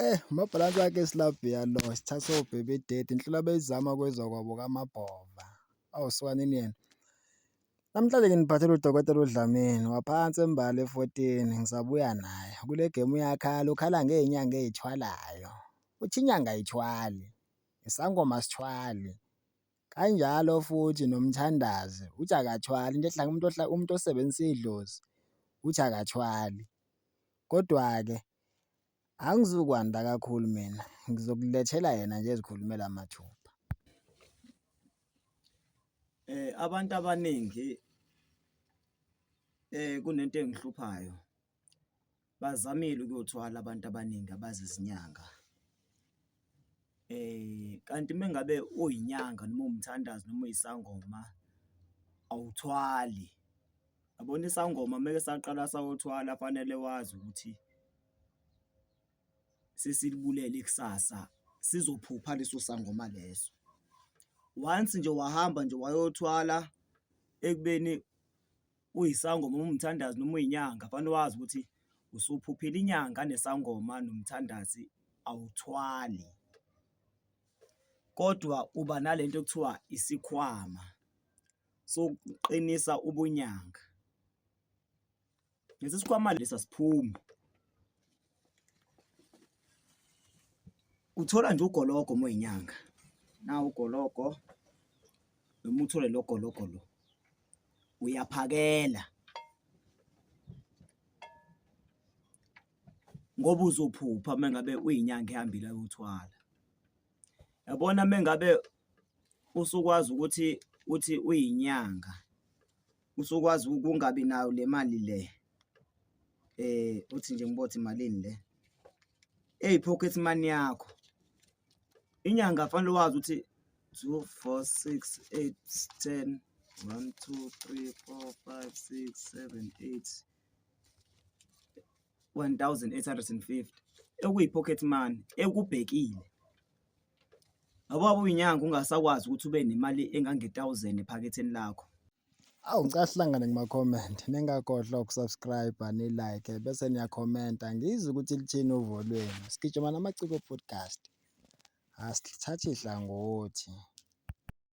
Umabhalane wakhe Silavia lo, sithathe o-baby daddy, inhlula beyizama kwezakwabo kaMabhova. Awu sukanini yena. Namhlanje nginiphathele uDokotela uDlamini waphansi eMbali e-fourteen, ngisabuya naye. Kule gemu uyakhala, ukhala ngey'nyanga ey'thwalayo, uthi inyanga ayithwali, isangoma asithwali, kanjalo futhi nomthandazi uthi akathwali into umuntu umuntu osebenzisa idlozi uthi akathwali. Kodwa-ke angizukwanda kakhulu mina, ngizokulethela yena nje ezikhulumela mathupha. Abantu abaningi kunento engihluphayo, bazamile ukuyothwala abantu abaningi abazizinyanga. Kanti uma ngabe uyinyanga noma uwumthandazi noma uyisangoma awuthwali. Yabona isangoma meke saqala sayothwala fanele wazi ukuthi sesilibulele ikusasa, sizophupha leso sangoma leso. Once nje wahamba nje wayothwala ekubeni uyisangoma noma uwumthandazi noma uyinyanga, fanele wazi ukuthi usuphuphile inyanga nesangoma nomthandazi awuthwali. Kodwa uba nalento ekuthiwa isikhwama sokuqinisa ubunyanga. Lesi sikhwama lesi asiphumi. Uthola nje ugologo uma uyinyanga. Nawu ugologo noma uthole lo gologo lo, uyaphakela ngoba uzophupha uma ngabe uyinyanga ehambile ayothwala. Yabona uma ngabe usukwazi ukuthi uthi uyinyanga, usukwazi ukungabi nayo le mali le uthi nje ngibothi malini le, eyi-pocket money yakho. Inyanga fanele wazi ukuthi two, four, six, eight, ten, one, two, three, four, five, six, seven, eight, 1850 ekuyi-pocket money ekubhekile. Ngoba uyinyanga ungasakwazi ukuthi ube nemali engange-thousand ephaketheni lakho. Awu ngicela sihlangane kuma-comment ningakhohlwa ukusubscribe ni-like bese niyakhomenta ngizwe ukuthi lithini uvo lwenu. Sigijima namaciko podcast asithathi hlangothi.